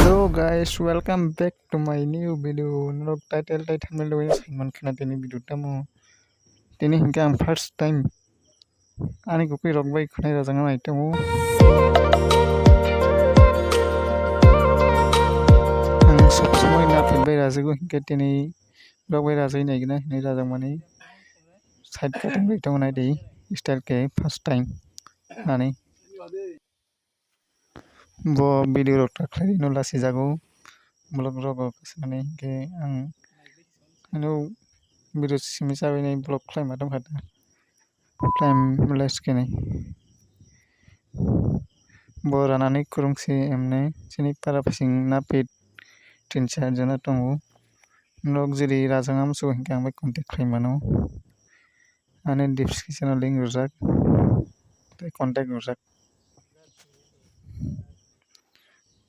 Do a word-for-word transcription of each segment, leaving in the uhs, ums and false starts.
Hello guys, welcome back to my new video. Norok title tai thumbnail bai sai man khana tini video tamo. Tini hinkhe ang first time ani kwpui rok bai khwnai rajak nai tamo. Ang sob somoi naphit bai rajago hinkhe tini rok bai rajai nai gina hinwi rajak mani side cutting bai tongo nai di style khe first time nani. Bo video rok ta khlai no lasi jago vlog rogo kasani hinkhe ang ano video simi chabai nai vlog khlai ma tongkha ta khlai last khe nai. Bo ranani kwrwngsi emne chini para bising naphit tin char jona tongo. Norok jili rajak amsuk hinkhe ang bai contact khlai mano. Ani description o link rwjak tei contact rwjak.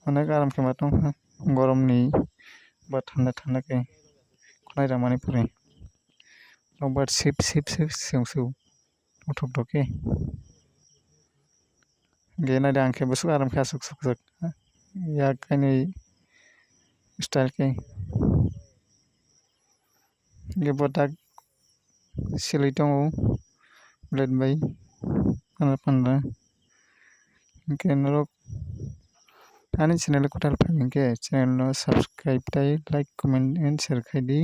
Onek aram khe ma tongkha goromni ba thanda thanda khe khwnai ramani pore. Nokbar sip sip sip sip sip. Uthuk thuk khe. Ge nai de ang khe bwswk aram khe aswk swk swk. Yak kainwi style khe. Ge botak silwi tongo blade bai. Pana pana. Hinkhe norok ani channel kwtal phai hinkhe channel no subscribe tei like, comment and share khai di.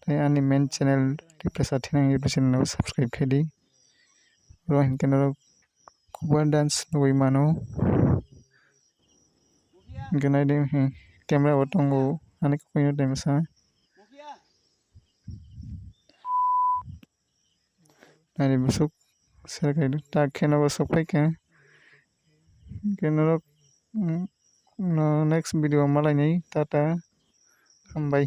Tei ani main channel Tiprasa Thinang YouTube channel no subscribe khai di. Oro hinkhe norok kubua dance nugui mano. Hinkhe nai di, hmm, camera bo tongo ani kwpui no tei masa. Nai di bwswk share khai di. Tak khe nogo sok phai kha. Hinkhe norok, mm, no next video o malai nai. Tata. Hambai.